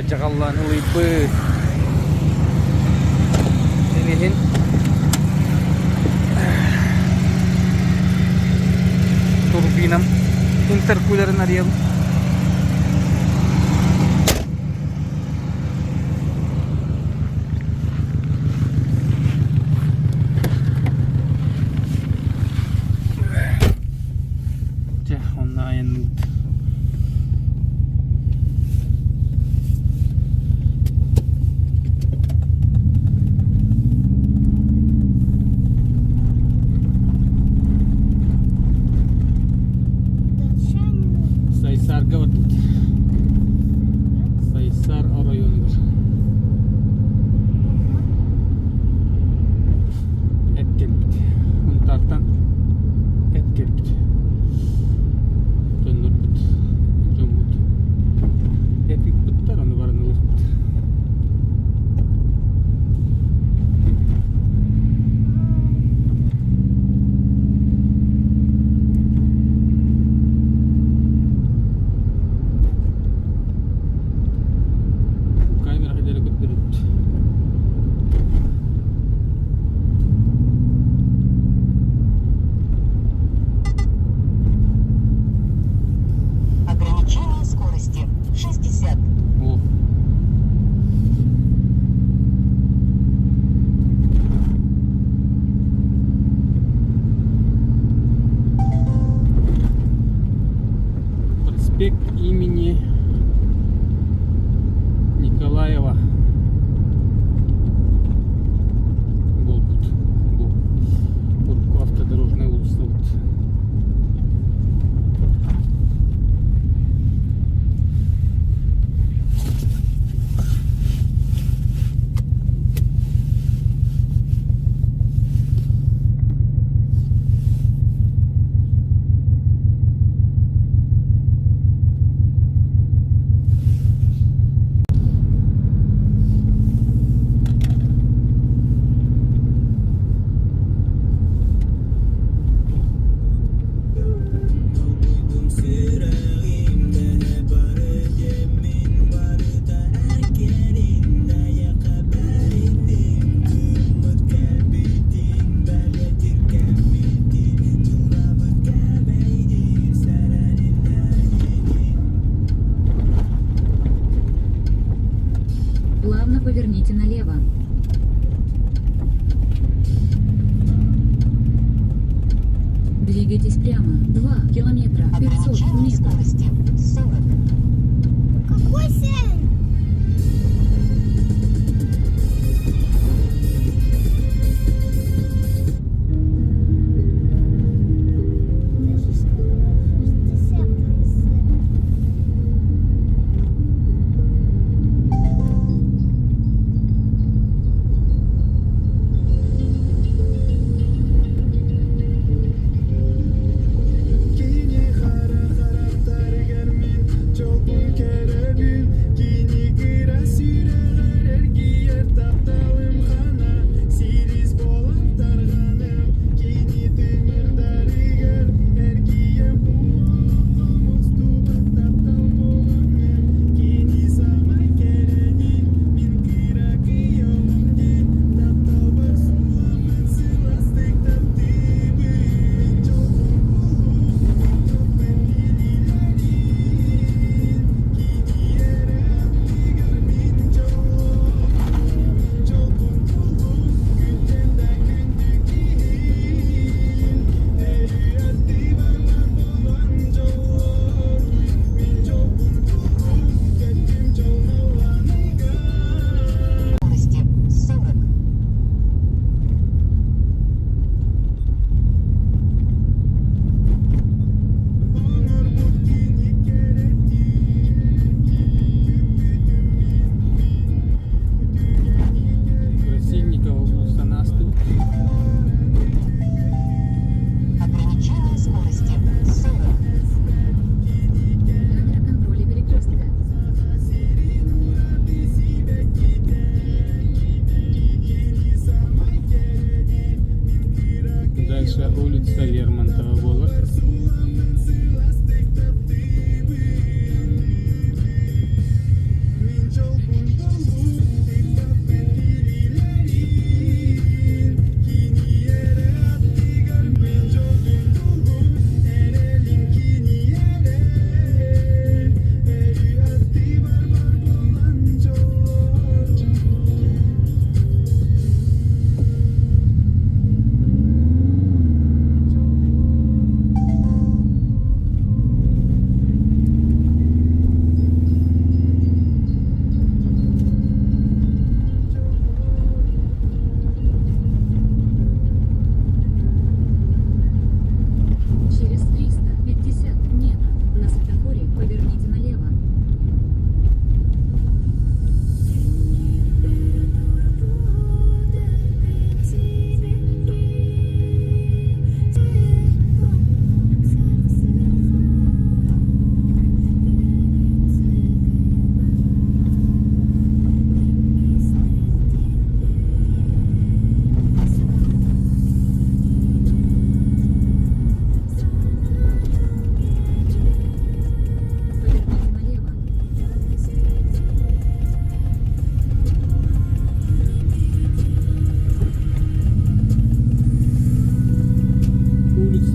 Дьаҕаллаан ылыйбыт. Иһин турбинам интеркулерын арыйабын. Дьэ, онно айанныыбыт. Сайсарга бардыбыт. Сайсар оройуонугар. Эт кэлбит. Унтаартан эт кэлбит. Дьоннорбут, дьоммут эт ыыппыттар, ону баран ылыахпыт. Камера хадары көрдөрүт. Ограничение скорости 60. О. Проспект имени Николаева буолбут. Бу урукку автодорожная уулуссабыт. Плавно поверните налево. Двигайтесь прямо. 2 километра 500 Ограничение метров. скорости 40. Какой сын? Ты же сказала 60 сын. Кини хара харахтарыгар мин дьолбун көрөбүн Кини кыра сүрэҕэр эргийэр тапталым хана Силис буолан тарҕаным Кини тымырдарыгар эргийэн бу олоххо устубат таптал буолаҥҥын Кини саамай кэрэни мин кыракый оҕом дии Тапталбар сууламмын сылаастык таптыыбын Дьолбун буллум туппун илиилэрин Кини эрэ аттыгар мин дьоллоохпун Дьолбун буллум күнтэн да күндү киһим Өрүү аттыбар буолан дьоллоруй Мин дьолбун буллум кэттим дьол халлааныгар Скорости 40. Оҥорбут кини кэрэтин Күүппүтүм мин Красильникова уулуссаны астыбыт. Ограничение скорости 40. Камера контроля перекрестка. Дальше улица Лермонтова буолар.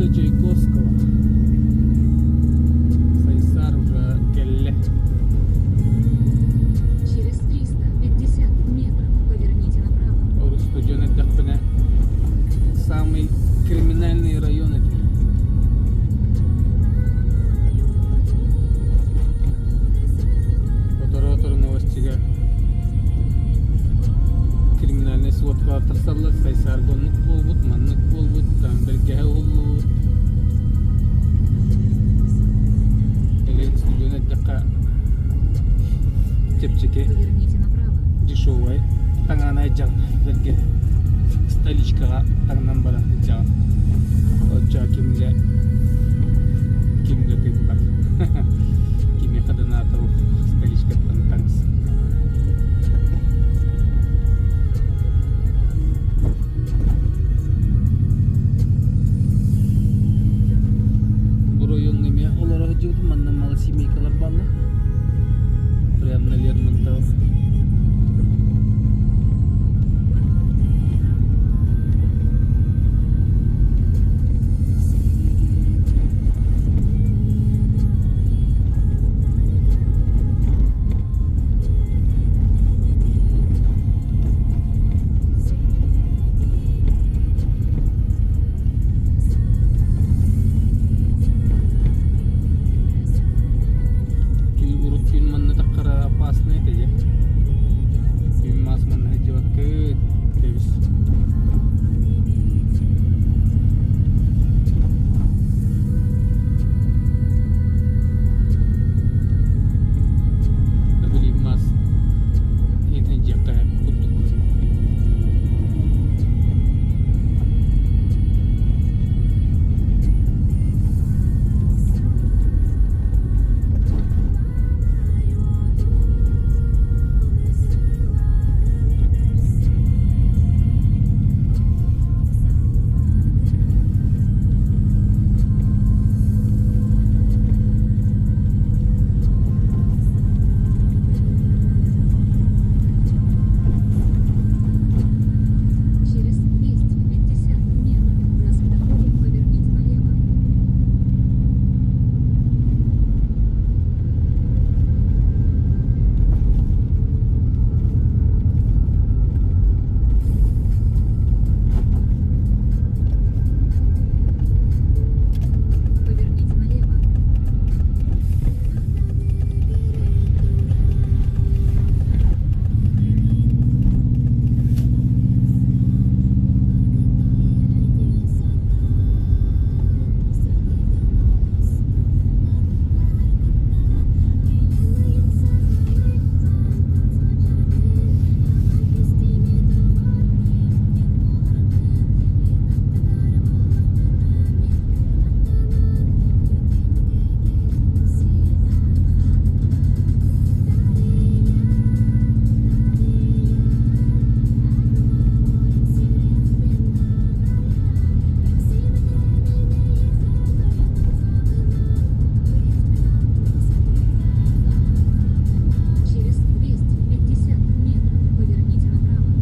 Улица Чайковского. Сайсар уже кэллэ. Через 350 метров поверните направо. Устудьуон эрдэхпинэ самый криминальный район этэ. Сотору-сотору новостига криминальнай сводкалар тахсаллар, Сайсаарга оннук буолбут, маннык буолбут, там бэргэһэ уһуллубут. Эгэ устудьуон эрдэххэ чэпчэки Поверните направо. дешевай таҥаана илдьэҕин бэргэһэ столичкаҕа таҥнан баран илдьэҕин. Оччоҕо кимҥэ кимҥэ тыыппат. Кимиэхэ да наада ол столичкаттан таҥас. Бу оройуоҥҥа эмиэ олоро сылдьыбытым, манна малосемейкалар бааллар. Прям на Лермонтова. Урут түүн манна таххара опасный этэ дьэ. Түүн маас манна сылдьыбаккыт кэбис. Билим мас иһин сылдьыахха курдук. Через 250 метров на светофоре поверните налево. Поверните налево. Через 250 метров поверните направо.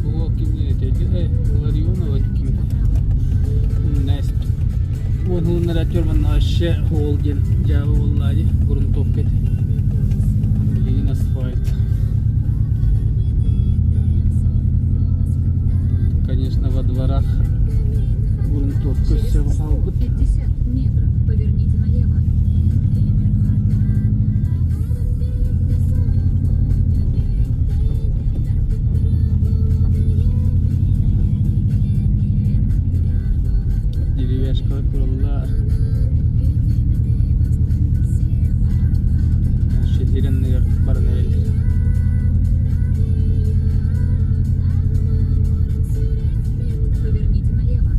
Бу кимниин этэй? Ларионова ким Поверните направо. Настя. Уон уһуннара манна вообще хоол диэн дьаабы буоллаа дии, грунтовка этэ. Билигин асфальт. Конечно, во дворах грунтовка Через все хаалбыт. 150 метров поверните налево. Деревяшкалар тураллар. Вообще сиренныгар баран эрэллэр. Поверните налево.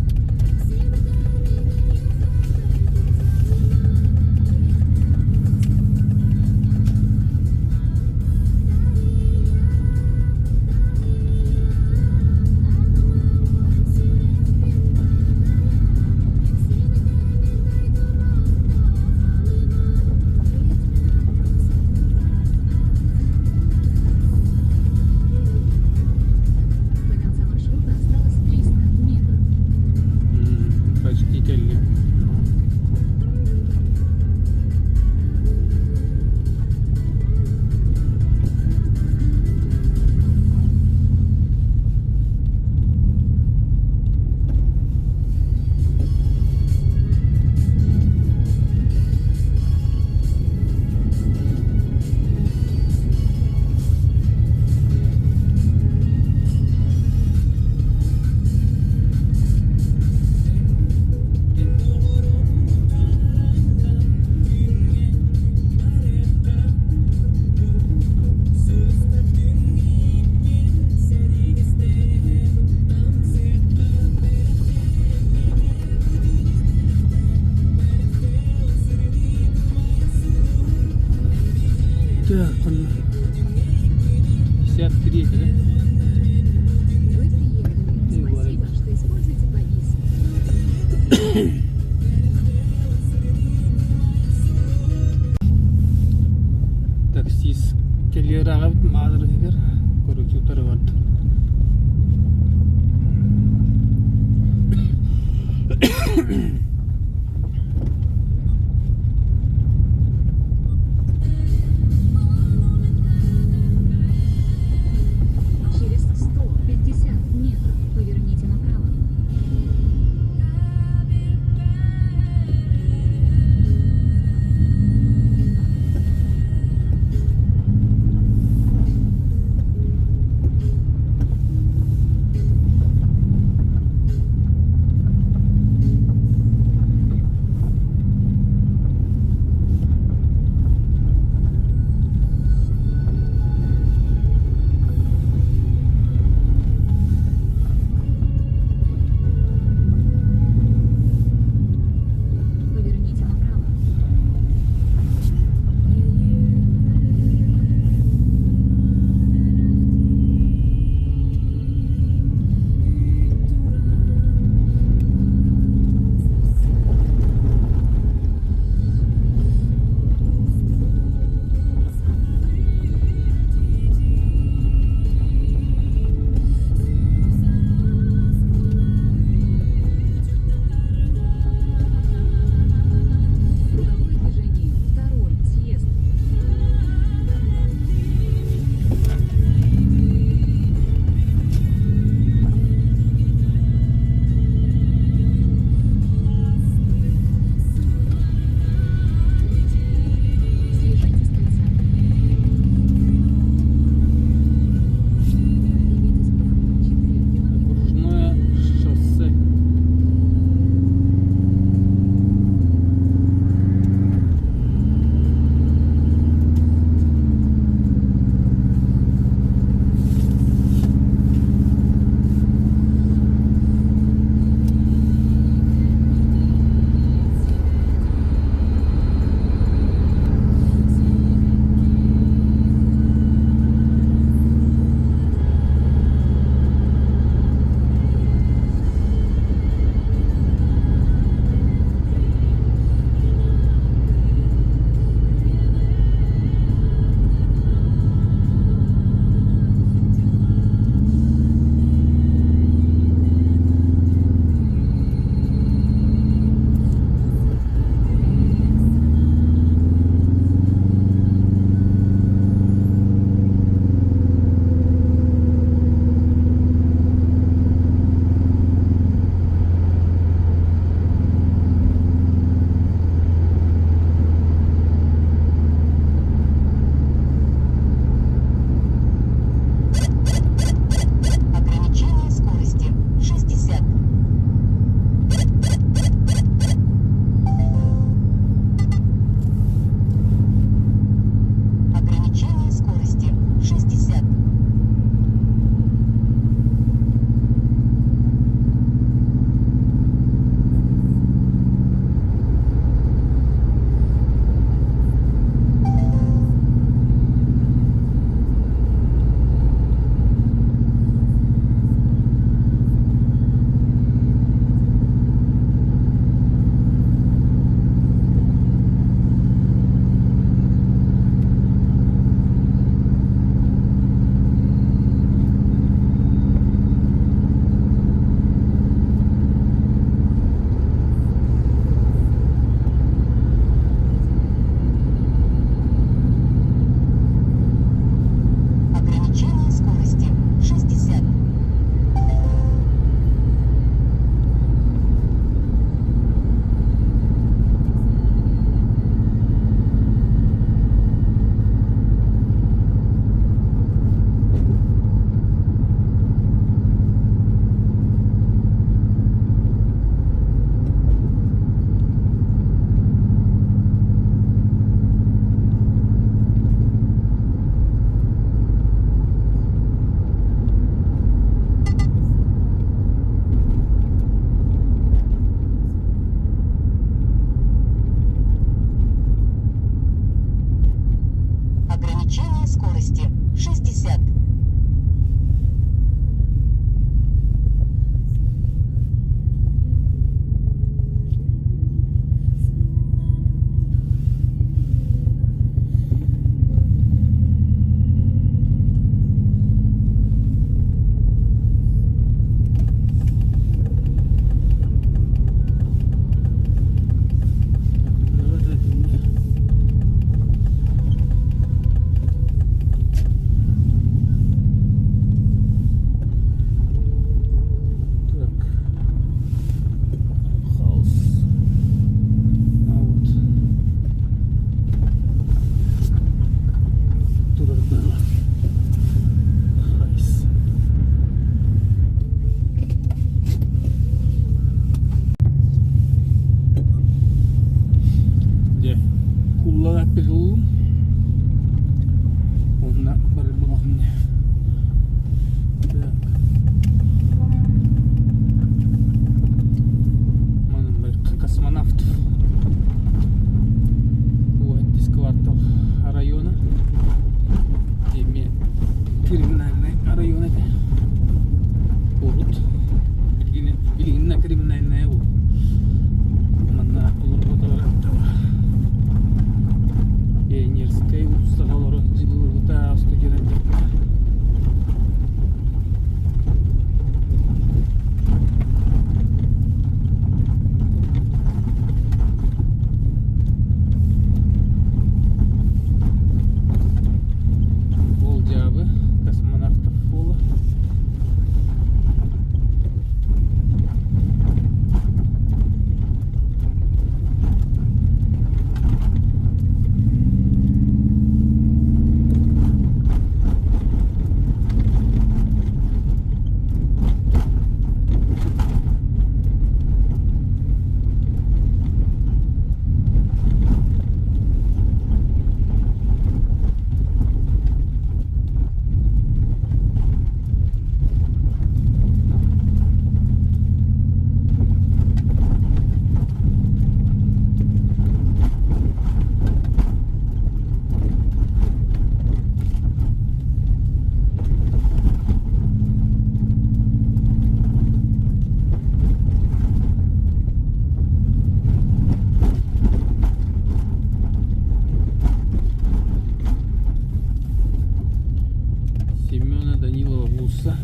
уулусса.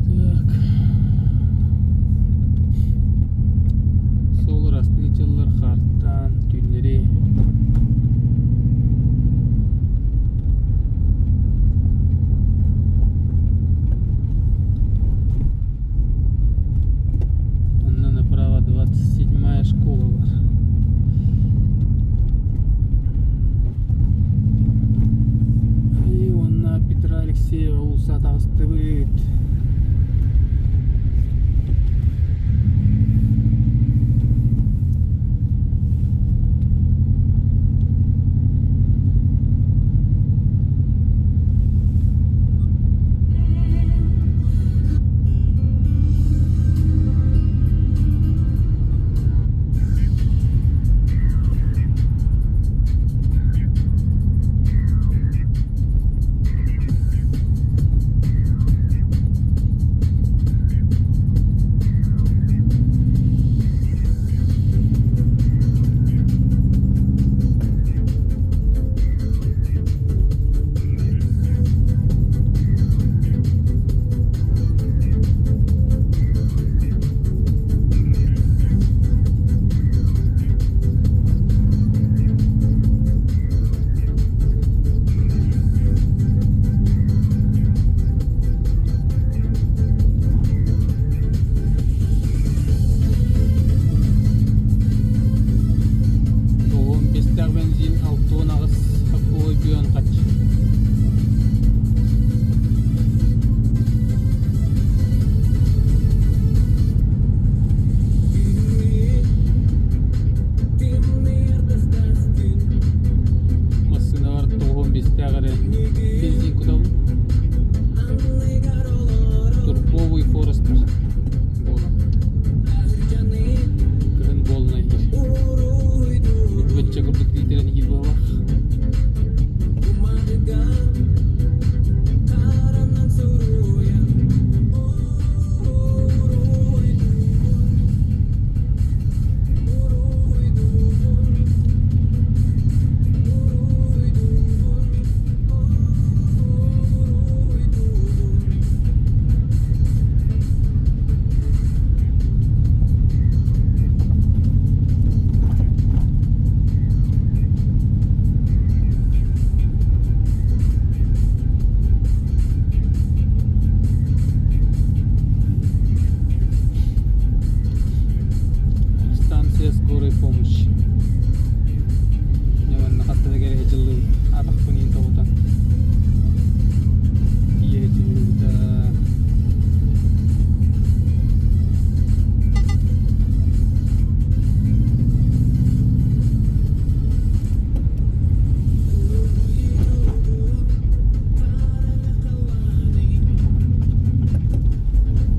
Так. Суол ырастыы дьыллар хаартаан түүннэри Онно направо 27-я школа бар. И уонна Петра Алексеева уулусса таҕыстыбыт. Тоҕуон биэстээх бензин 68 хаппуой бүөн хач. Массыыналар тоҕуон биэстээх эрэ бензин кутабын. Турбовый Форестер буолар. Кыһын буолна иһир. Бачча курдук лиитэрэн иһир буолар. Станция скорой помощи. Дьэ манна хаста да кэлэ сылдьыллыбыт атахпын иин тоҕутан тиийэ сылдьыбыта.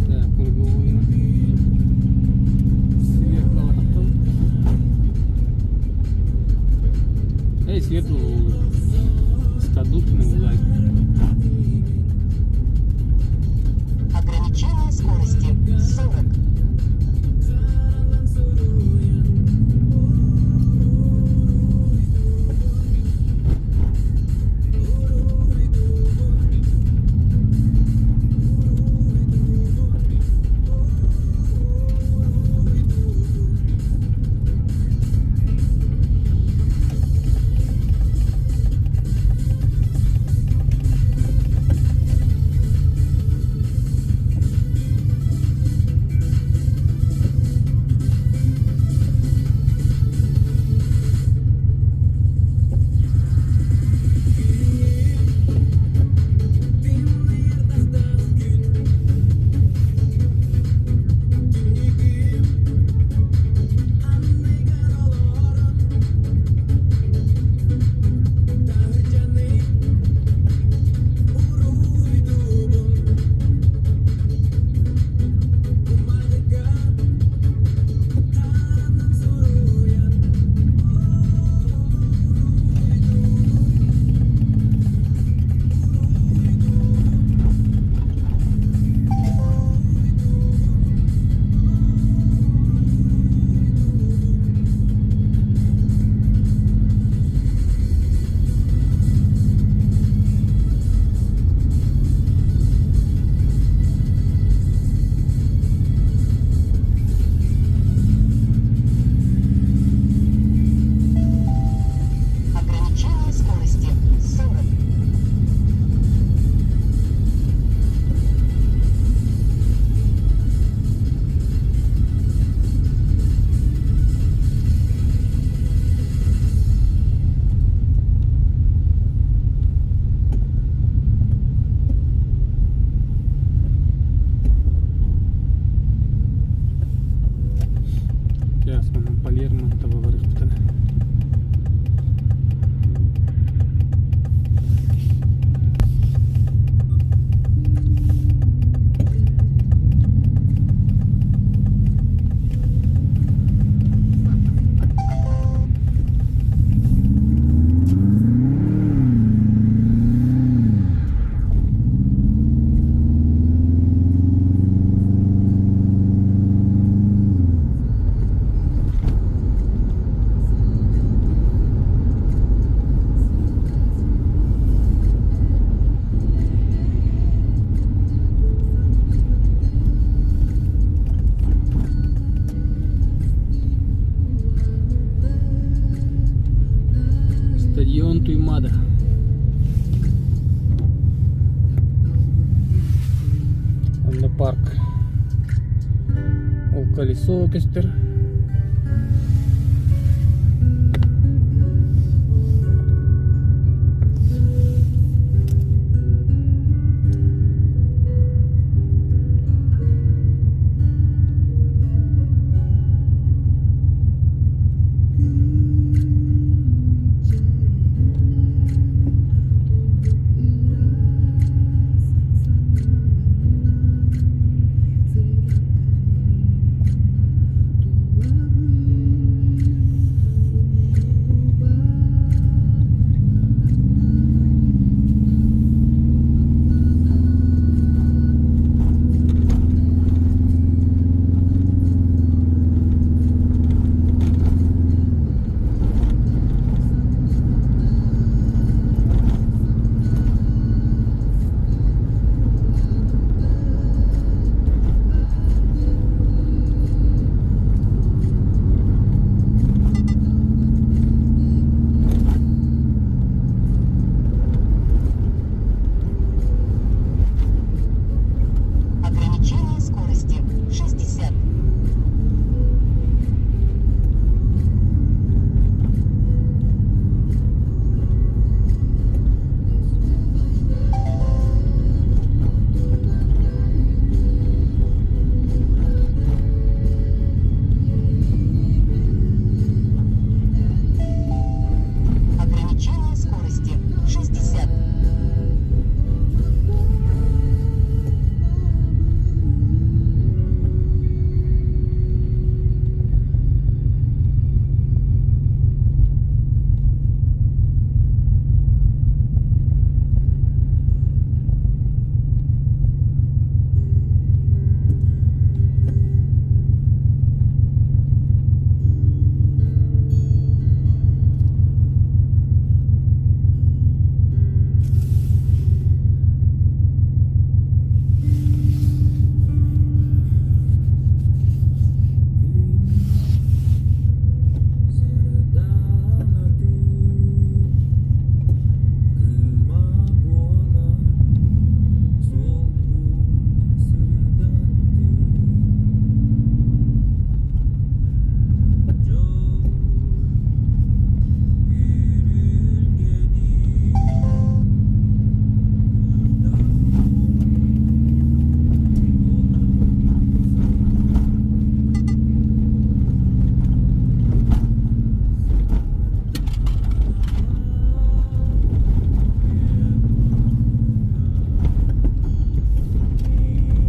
Так, круговой сверху Эй, светлый стадутный лайк. Ограничение скорости 40. Район Туймаада. Онно парк. Ол колесо көстөр. Ограничение скорости 60. Ограничение скорости 60.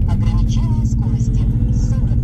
Ограничение скорости 40.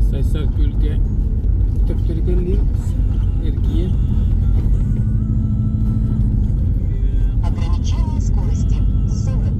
Сайсар күөлгэ төптөрү кэллим. Эргийэн. Ограничение скорости 40.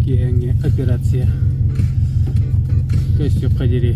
Киэһээҥҥи операция. Көстүөххэ диэри.